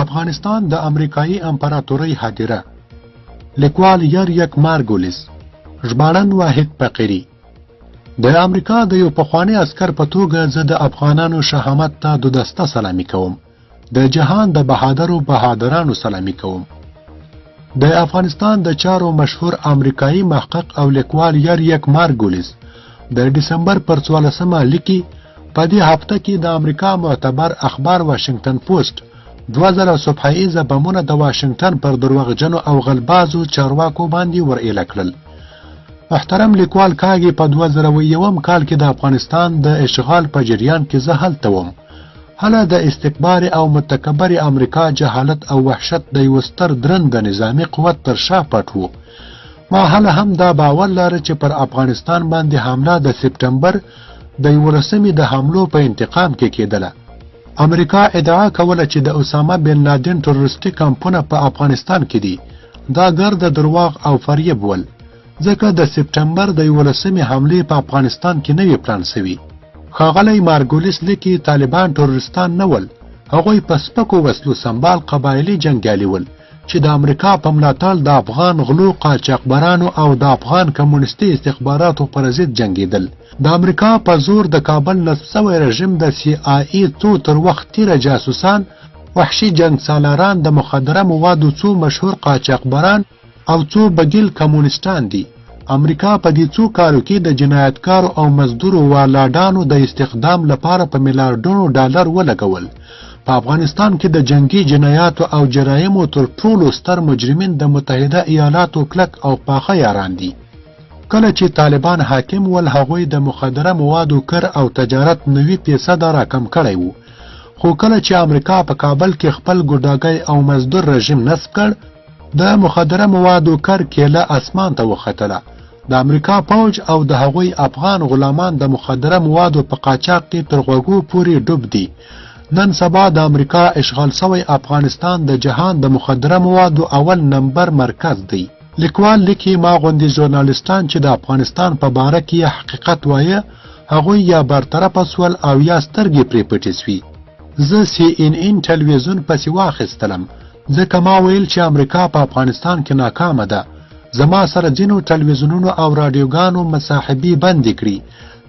افغانستان د امریکایي امپراتورۍ هدیره. لیکوال یریک مارګولیس، ژباړن واحد فقیري. د امریکا د یو پخواني عسکر په توګه زه د افغانانو شهامت ته دودسته سلامي کوم، د جهان د بهادرو بهادرانو سلامي کوم. د افغانستان د چارو مشهور امریکایي محقق او لیکوال یریک مارګولیس د ډسمبر پر 14مه لیکي: په دې هفته کې د امریکا معتبر اخبار واشنګټن پوسټ 2000 صفحه ایزه بمونه د واشنګټن پر درواغجنو او غلبازو چارواکو باندې ور ایله کړل. محترم لیکوال کاږي: په 2001 کال کې د افغانستان د اشغال په جریان کې زه هلته وم. هله د استکبار او متکبر امریکا جهالت او وحشت د یوه ستر درند نظامي قوت تر شا پټ و. ما هله هم دا باور لاره چې پر افغانستان باندې حمله د سپټمبر د 11مې د حملو په انتقام کې کېدله. امریکا ادعا کوله چې د اسامه بن لادن تروریستي کمپونه په افغانستان کې دي. دا ګرده درواغ او فریب ول، ځکه د سپټمبر د 11مې حملې په افغانستان کې نه وې پلان سوي. ښاغلی مارګولیس لیکي: طالبان تروریستان نه ول، هغوی په سپکو وسلو سمبال قبایلي جنګیالي ول چې د امریکا په ملاتړ د افغان غلو، قاچاقبرانو او د افغان کمونستي استخباراتو پر ضد جنګېدل. د امریکا په زور د کابل نصب سوی رژیم د سي آی ای څو تر وخت تیره جاسوسان، وحشي جنګ سالاران، د مخدره موادو څو مشهور قاچاقبران او څو بدیل کمونستان دي. امریکا په دې څو کالو کې د جنایتکارو او مزدورو والاډانو د استخدام لپاره په میلیارډونو ډالر ولګول. په افغانستان کې د جنګي جنایاتو او جرایمو تر ټولو ستر مجرمین د متحده ایالاتو کلک او پاخه یاران دي. کله چې طالبان حاکم ول، هغوی د مخدره موادو کر او تجارت 90% راکم کړی وو. خو کله چې امریکا په کابل کې خپل ګوډاګی او مزدور رژیم نصب کړ، د مخدره موادو کر کیله اسمان ته وختله. د امریکا پوج او د هغوی افغان غلامان د مخدره موادو په قاچاق کې تر غوږو پورې ډوب دي. نن سبا د امریکا اشغال سوی افغانستان د جهان د مخدره موادو اول نمبر مرکز دی. لیکوال لیکي: ما غوندې ژورنالیستان چې د افغانستان په باره کې یې حقیقت وایه، هغوی یا برطرفه سول او یا سترګې پرې پټې سوې. زه سي ان ان ټلویزیون پسې واخیستلم، ځکه ما ویل چې امریکا په افغانستان کې ناکامه ده. زما سره ځینو ټلویزیونونو او راډیوګانو مصاحبې بندې کړي،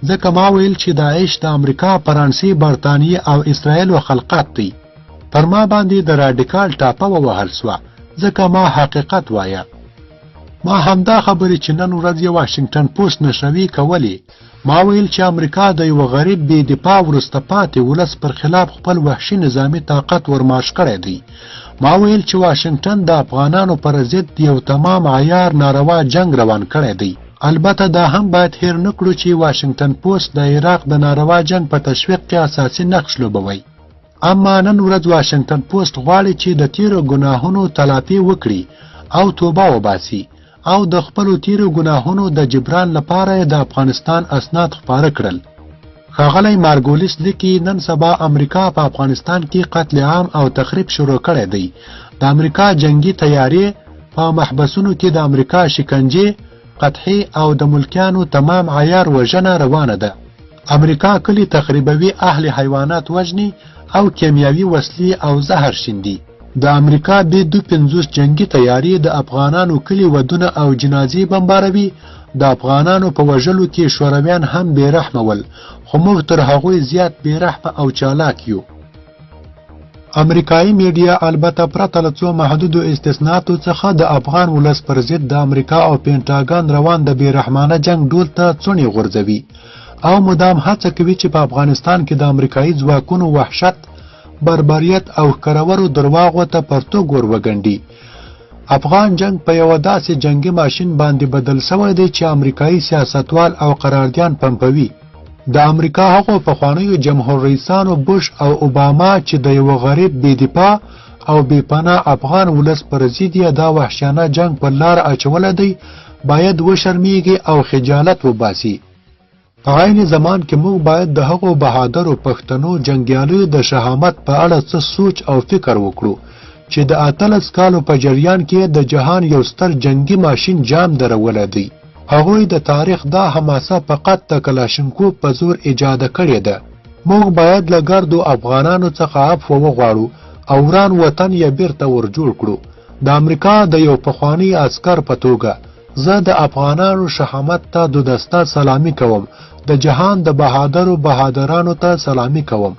ځکه ما ویل چې داعش د امریکا، فرانسې، برتانیې او اسرائیلو خلقت دی. پر ما باندې د راډیکال ټاپه ووهل سوه، ځکه ما حقیقت وایه. ما همدا خبرې چې نن ورځ یې واشنګټن پوسټ نشروي کولې. ما ویل چې امریکا د یوه غریب بې دفاع وروسته پاتې ولس پر خلاف خپل وحشي نظامي طاقت ورمارش کړی دی. ما ویل چې واشنګټن د افغانانو پر ضد یو تمام عیار ناروا جنګ روان کړی دی. البته دا هم باید هېر نه کړو چې واشنګټن پوسټ د عراق د ناروا جنګ په تشویق کې اساسي نقش لوبوی. اما نن ورځ واشنګټن پوسټ غواړي چې د تیرو ګناهونو تلافي وکړي او توبه وباسي او د خپلو تیرو ګناهونو د جبران لپاره یې د افغانستان اسناد خپاره کړل. ښاغلی مارګولیس لیکي: نن سبا امریکا په افغانستان کې قتل عام او تخریب شروع کړی دی. د امریکا جنګي طیارې، په محبسونو کې د امریکا شکنجې، قطعې او د ملکیانو تمام عیار وژنه روانه ده. امریکا کلي تخریبوي، اهل حیوانات وژني او کیمیاوي وسلې او زهر شیندي. د امریکا بي 52 جنګي طیارې د افغانانو کلي، ودونه او جنازې بمباروي. د افغانانو په وژلو کې شورویان هم بې رحمه ول، خو موږ تر هغوی زیات بې رحمه او چالاک یو. امریکایي میډیا البته پرته له څو محدودو استثناتو څخه د افغان ولس پر ضد د امریکا او پنټاګان روان د بې رحمانه جنګ ډول ته څڼې غورځوي او مدام هڅه کوي چې په افغانستان کې د امریکایي ځواکونو وحشت، بربریت او ښکرورو درواغو ته پرتوګ ور وګنډي. افغان جنګ په یوه داسې جنګي ماشین باندې بدل سوی دی چې امریکایي سیاستوال او قراردیان پمپوي. د امریکا هغو پخوانیو جمهور رئیسانو بوش او اوباما چې د یوه غریب، بې دفاع او بې پناه افغان ولس پر ضد یې دا وحشیانه جنګ پر لاره اچولی دی، باید وشرمیږي او خجالت وباسي. په عین زمان کې موږ باید د هغو بهادرو پښتنو جنګیالیو د شهامت په اړه څه سوچ او فکر وکړو چې د 18 کالو په جریان کې د جهان یو ستر جنګي ماشین جام درولی دی. هغوی د تاریخ دا حماسه فقط د کلاشینکوف په زور ایجاد کړې ده. موږ باید له ګردو افغانانو څخه عفوه وغواړو او وران وطن یې بیرته ور جوړ کړو. د امریکا د یو پخواني عسکر په توګه زه د افغانانو شهامت ته دودسته سلامي کوم، د جهان د بهادرو بهادرانو ته سلامي کوم.